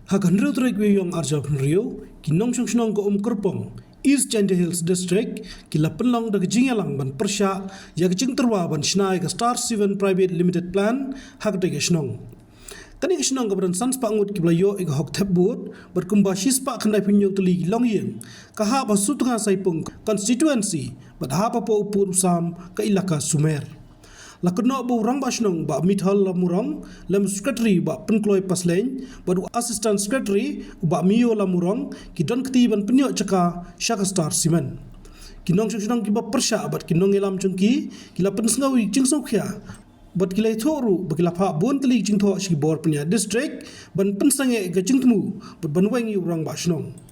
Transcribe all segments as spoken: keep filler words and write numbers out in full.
Ha ka hynriew tarik Iwïong arhajar hynriew, ki nongshong shnong ka Umkyrpong, East Jaintia Hills District, ki la pynlong da ka jingïalang ban pyrshah ïa ka jingtyrwa ban shna ïa ka Star Cement Private Limited Plant ha katei ka shnong. Kane ka shnong kaba don san spah ngut kiba la ïoh ïa ka hok thep vote bad kumba shi spah khyndai phew hynñiew tylli ki longïing, ka hap ha Sutnga Saipung constituency bad hap hapoh u pud u sam ka Elaka Sumer. La kynnoh ba u Rangbah Shnong Bah Mithal Lamurong, lem Secretary Bah Pynkloi Paslein bad u Assistant Secretary u Bah Mio Lamurong ki don kti ban pynïoh jaka sha ka Star Cement. Ki nongshong shnong kiba pyrshah bad ki nongïalam jong ki ki la pynsngew ïa ka jingsngewkhia bad ki la ïathuh ruh ba ki la phah bun tylli ki jingthoh sha ki bor pynïaid district ban pynsangeh ïa ka jingthmu bad ban weng ïa u Rangbah Shnong.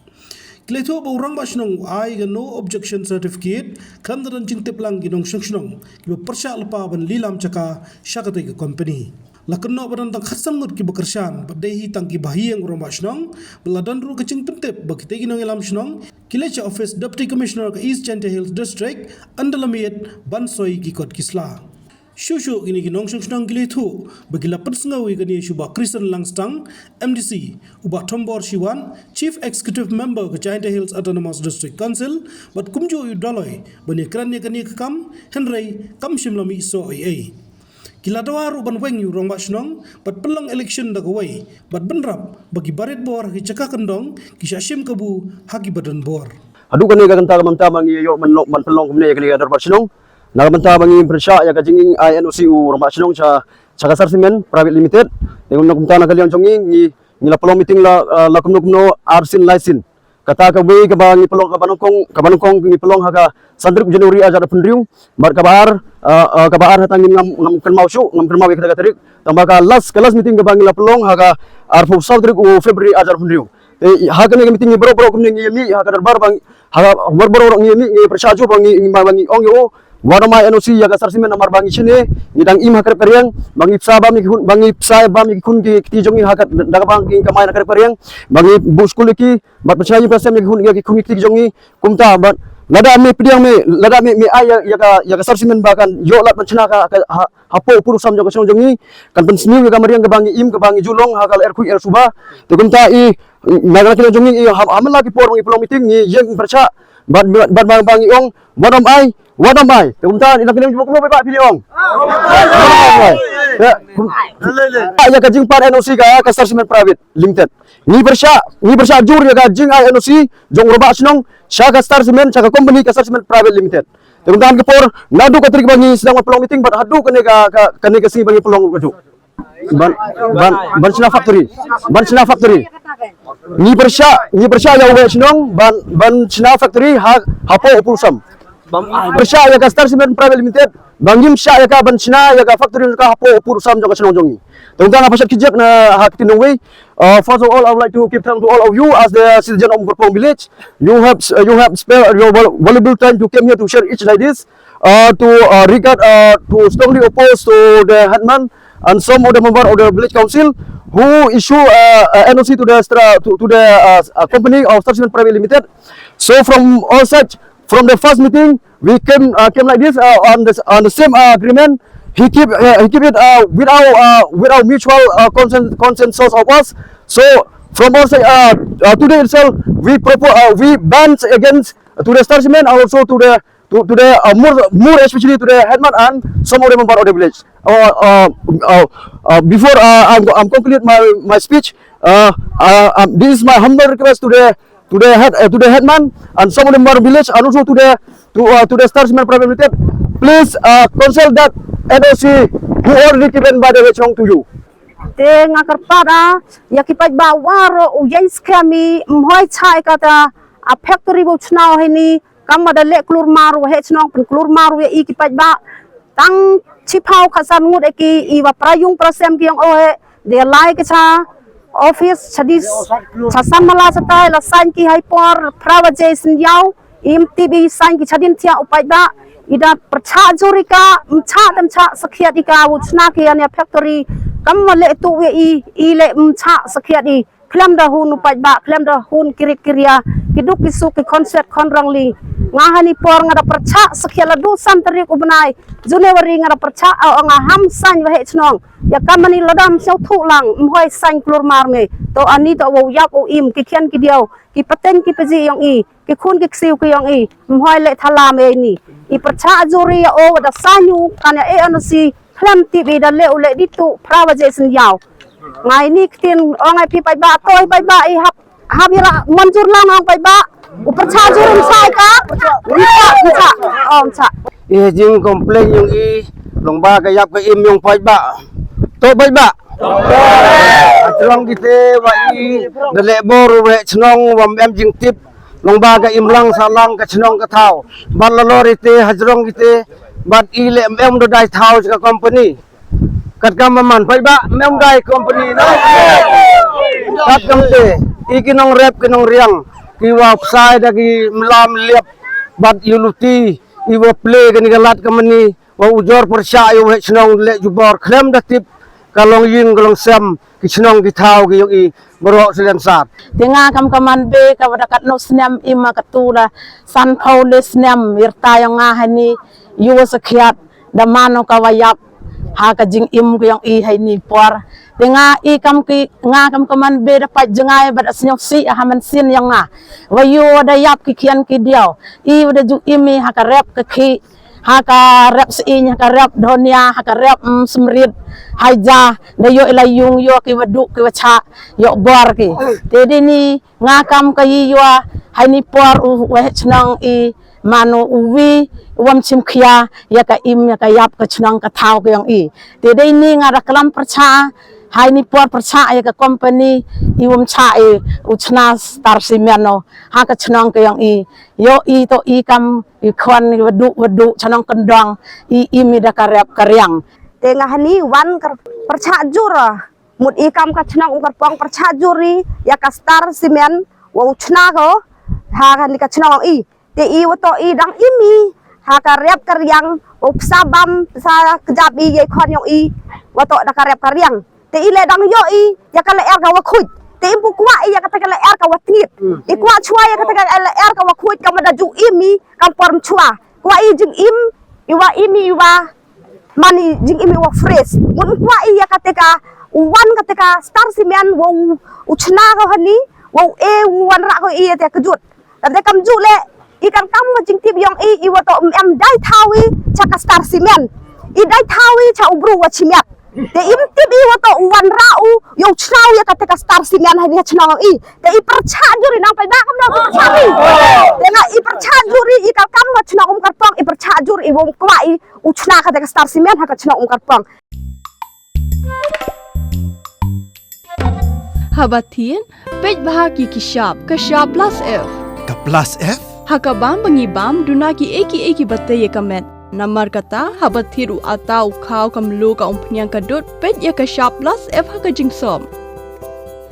Ki la ïathuh ba u Rangbah Shnong u ai ïa ka no objection certificate khlem da don jingtip lang ki nongshong shnong kiba pyrshah lypa ban lilam jaka sha katei ka company. La kynnoh ba don tang khatsan ngut kiba kyrshan bad dei hi tang kiba hi ïa u Rangbah Shnong bad la don ruh ka jingpyntip ba kitei ki nongïalam shnong ki leit sha office Deputy Commissioner ka East Jaintia Hills District ynda la miet ban soi ki kot ki sla. Shuh shuh kine ki nongshong shnong ki la ïathuh ba ki la pynsngew ïa kane sha u Bah Kristen Langstang, M D C, u Bah Thombor Shiwan, Chief Executive Member ka Jaintia Hills Autonomous District Council, bad kumjuh ïa u Dolloi ban ïakren ïa kane ka kam, hynrei kam shym la mih soh ei ei. Ki la dawa ruh ban weng ïa u Rangbah Shnong bad pynlong election da kawei bad bynrap ba ki barit bor ha ki jaka kyndong ki shah shim kabu ha kiba don bor. Haduh kane ka kynta ka mynta ba ngi ïoh ban long, ban pynlong kumne ïa kane ka dorbar shnong. Na ka bynta ba ngi pyrshah ïa ka jingim ai N O C u Rangbah Shnong sha, sha ka Star Cement Private Limited. Te kumno kumta na ka liang jong ngi, ngi, ngi la pynlong meeting la, eh, la kumno kumno ar sien lai sien. Kata kawei kaba ngi pynlong kaba nyngkong, kaba nyngkong ngi pynlong ha ka san tarik January arhajar arphew hynriew. Bad kaba ar, eh, eh, kaba ar hata ngin ngam, ngam kynmaw shuh, ngam kynmaw ïa kata ka tarik. Tang ba ka last, ka last meeting kaba ngi la pynlong ha ka arphew saw tarik u February arhajar arphew hynriew. Te ha kane ka meeting ngi baroh baroh kumne ngi ïa mih ha ka dorbar ba ngi, ha ka baroh baroh ngi ïa mih ngi pyrshah jur ba ngi, ba ngi ong ïa u. Wat ym ai N O C ïa ka Star Cement namar ba ngi shane, ngi dang im ha ka rep ka riang, ba ngi bsa bam ïa ki khun, ba ngi bsa bam ïa ki khun ki kti jong ngi ha ka, da kaba ngi kamai na ka rep ka riang, ba ngi buh skul ïa ki, bad pynshna ïa ki khun ki kti jong ngi, kumta bad lada me pdiang me, lada me, me ai ïa, ïa ka, ïa ka Star Cement ba kan ïoh lad ban shna ka, ka, ha, hapoh u pud u sam jong ka shnong jong ngi, kan pynsniew ïa ka mariang kaba ngi im kaba ngi ju long ha ka lyer khuid lyer suba. Te kumta i, na ka liang jong ngi i ha, ha man la ki por ba ngi pynlong meeting ngi ïeng pyrshah bad, bad, bad ba ngi ong wat ym ai, wat ym ai. Te kumta i na ka liang jong ngi ba phi ong. Te kum, ïa ka jingpynïaid N O C ka, ka Star Cement Private Limited. Ngi pyrshah, ngi pyrshah jur ïa ka jingai N O C jong u Rangbah Shnong sha ka Star Cement, sha ka company ka Star Cement Private Limited. Te kumta ha kane ka por, naduh ka tarik ba ngi sdang ban pynlong meeting bad haduh kane ka, ka, kane ka sngi ba ngi pynlong ruh kajuh. Ban, ban, ban shna factory. Ban shna factory. Ngi pyrshah, ngi pyrshah ïa u Rangbah Shnong ban, ban shna factory ha, hapoh u pud u sam. Pyrshah ïa ka Star Cement Private Limited ba ngim shah ïa ka ban shna ïa ka factory ka hapoh u pud u sam jong ka shnong jong ngi. Te kumta nga pyrshah khie jek na ha ka ktien nongwei. Uh, first of all, I would like to give thanks to all of you as the citizen of Umkyrpong village. You have, uh, you have spared your val-, valuable time to came here to share each like this. Uh, to, uh, regard, uh, to strongly oppose to the headman and some of the member of the village council who issue, uh, uh, N O C to the stra-, to, to the, uh, uh, company of Star Cement Private Limited. So from all such, from the first meeting, we came, uh, came like this, uh, on the, on the same, uh, agreement. He keep, uh, he keep it, uh, without, uh, without mutual, uh, consent, consensus of us. So from our side, uh, uh, today itself, we propose, uh, we bans against to the Star Cement and also to the, to, to the, uh, more, more especially to the headman and some of the member of the village. Uh, uh, uh, uh, before, uh, I'm, I'm conclude my, my speech, uh, uh, um, this is my humble request to the, to the head, uh, to the headman and some of the member of village and also to the, to, uh, to the Star Cement Private Limited. Please, uh, cancel that N O C who already given by the Rangbah Shnong to you. Te nga kyrpad ïa ki paidbah waroh u ïeng skhem i mhoi chai kata a factory ba u chna heini kam da leh klur mar u Rangbah Shnong pynklur mar u ïa i ki paidbah. Tang chiphaw khatsan ngut ïa ki i wa pra ïung pra sem ki ong o he de lai ka cha office chadis cha san mala chatai la sign ki hai por phra baje synñiaw. Im tip i sign ki chadin thiah u paidbah i da pyrchah jur i ka mchah da mchah sakhiat i ka u chna ki ïa factory kam ma leh tu ïa i i leh mchah sakhiat i. Khlem da hun u paidbah, khlem da hun kirit kiria, ki duk ki suk ki khon set khon rangli. Nga hani por nga da pyrchah sakhiat la du san tarik u bnai January nga da pyrchah, au nga ham sign wa heh chnong. Ïa ka mani lada ym sngewthuh lang, ym hoi saiñ klur mar me. To ani to wa u ïap u im, ki khian ki diaw, ki pateng ki paji yong i, ki khun ki ksiw ki yong i, ym hoi leh thala me ni. I pyrchah jur i ïa o wa da saiñ u, kan ïa e ano si, khlem tip i da leh u leh ditu, phra baje sien ïaw. Nga ini ktien ong ai phi paidbah, to i paidbah i hap, hap ïa la manjur lang ong paidbah. U pyrchah jur um sai ka, um sa, um sa, um sa. I jing complain yong i, long ba ka ïap ka im yong paidbah. To paidbah. Hajrong kite wa i, da leh bor u wei chnong wa em jingtip. Long ba ka im lang sa lang ka chnong ka thaw. Bad la lor ite hajrong kite. Bad i leh em da dai thaw ka company. Kat kam ba man paidbah em dai company na. Kat kam te i ki nongrep ki nongriang ki wa psai da ki mlam liap bad yu luti i wa ple kani ka lad ka mani wa ujor pyrshah yu heh chnong leh jubor khlem da tip ka long ïing ka long sem ki chnong ki thaw ki yong i baroh selen sar. Te nga kam ka man be ka wa da katno snem i ma ka tu la san phaw le snem ïrta yong nga hani yu wa sakhiat da mano ka wa ïap ha ka jingim ka yong i hani por. Te nga i kam ki nga kam ka man be da pait jngai bad asnyo si ha man sin yong nga. Wa yu wa da ïap ki khian ki diaw. I wa da ju im i ha ka rep ka khi ha ka rep si ha ka rep dhonia ha ka rep mm, smrit haija da yo ila yung yo ki wa du ki wa cha yo bor ki. Te di ni nga kam ka yi yua hai ni por u weh chnong i mano u wi wam chim khia ya ka im ya ka yap ka chnong ka thau ka yong i. Te dei ni nga da klam percha hai ni por percha ya ka company i wam cha i u chna star simeno ha ka chnong ka yong i. Yo i to i kam i khon i wadu wadu chnong kendong i im i da ka rep ka riang. Te nga hani wan ka percha jur. Mut i kam ka chnong um kyrpong percha jur i ya ka star simen wa u chna ko ha ka ni ka chnong i. Te i wa to i dang im i ha ka rep ka riang wa u psa bam psa kjap i ya i khon yong i wa to da ka rep ka riang. Te i le dang yo i ya ka le er ka wa khuid. Te im pu kwah i ya ka te ka le er ka wa tngit. I kwah chwa ya ka te ka le er ka wa khuid ka ma da ju im i kam por chwa. Kwah i jing im i wa im i wa mani jing im i wa fresh. Mun kwah i ya ka te ka u wan ka te ka star simen wa u chna ka hani wa u e u wan ra ko i ya te ka jut. Te kam ju le i kan kam ma jing tip yong i i wa to em dai thawi cha ka star simen. I dai thawi cha u bru wa chimiat. Te im tip i wa to u wan ra u yo chna u ya ka te ka star simen hani ha chnong i. Te i percha jur i nang pai da kam da percha i. Te nga i percha jur i i ka kam ma chnong um kyrpong i percha jur i wong kwah i u chna ka te ka star simen ha ka chnong um kyrpong. Haba thin peit bha ki ki shap ka shap plus F. Ka plus F? Ha ka bam ba ngi bam duna ki eki eki bate ya ka met. Namar kata haba thir u ata u khaw kam lo ka umphniang ka dot peit ya ka shap plus F ha ka jingsop.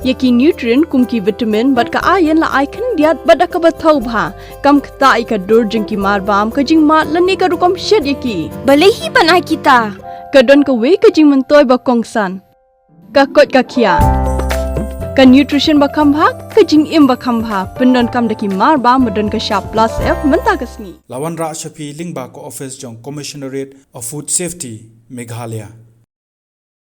Ya ki nutrient kum ki vitamin bad ka iron la ai khyndiat bad da ka ba thaw bha. Kam kata i ka dur jing ki mar bam ka jingmat lane ka rukom shet ya ki. Balei hi ban ai kita? Ka don ka wei ka jingmyntoi ba kongsan. Ka kot ka khia. Ka nutrition ba kham bha, ka jingim ba kham bha. Pyndon kam da ki mar bam ba don ka shap plus F mynta ka sngi. Lawan ra shapi lingba ka office jong Commissionerate of Food Safety, Meghalaya.